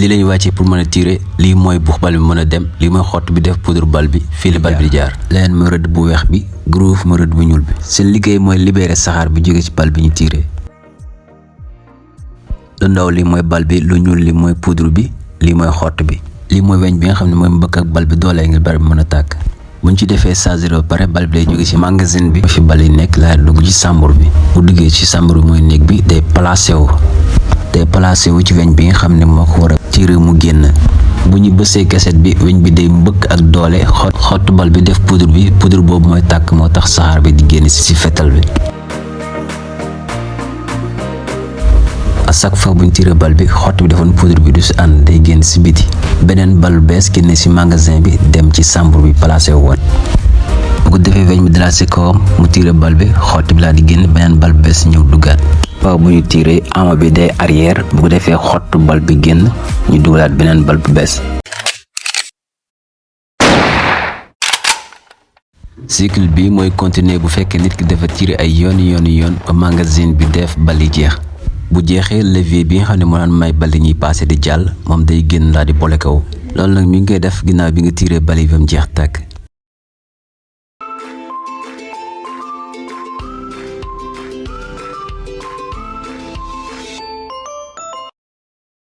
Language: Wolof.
li lañu wàccee pour mën a tirer lii mooy buux bal bi mën a dem lii mooy xott bi def poudre bal bi fii la bal bi di jaar leneen mooy rëdd bu weex bi groove mooy rëdd bu ñuul bi seen liggéey mooy libérer saxaar bi jóge ci bal bi ñu tirer lu ndaw li mooy bal bi lu ñuul li mooy poudre bi lii mooy xott bi lii mooy weñ bi nga xam ne mooy mbëkk ak bal bi doolee ngir bal bi mën a tàkk buñ ci defee chargeur ba pare bal bi day jóge ci magasin bi fi bal yi nekk laa dugg ci chambre bi bu duggee ci chambre bi mooy néeg bi day placé wu ci weñ bi nga xam ne moo ko war a tirer mu génn bu ñu bësee cassette bi weñ bi day mbëkk ak doole xott bal bi def poudre bi poudre boobu mooy tàkk moo tax saxaar bi di génn ci fetal bi à chaque fois bu ñu tiré bal bi xott bi defoon poudre bi du ci ànd day génn ci biti beneen bal bees génne ci magasin bi dem ci chambre bi placé wu woon bu ko defee weñ bi dalaat ci kawam mu tiré bal bi xott bi laa di génn beneen bal bees ñëw duggaat waaw bu ñu tiré ama bi day arrière bu ko defee xott bal bi génn ñu dugalaat beneen bal bu bees cycle bi mooy continuer bu fekkee nit ki dafa tiré ay yoon ba magasin bi def bal yi jeex bu jeexee levier bi nga xam ne moo daan may bal yi ñuy passé di jàll moom day génn laa di boole kaw loolu nag mi ngi koy def ginnaaw bi nga tiré bal yi ba mu jeex tàkk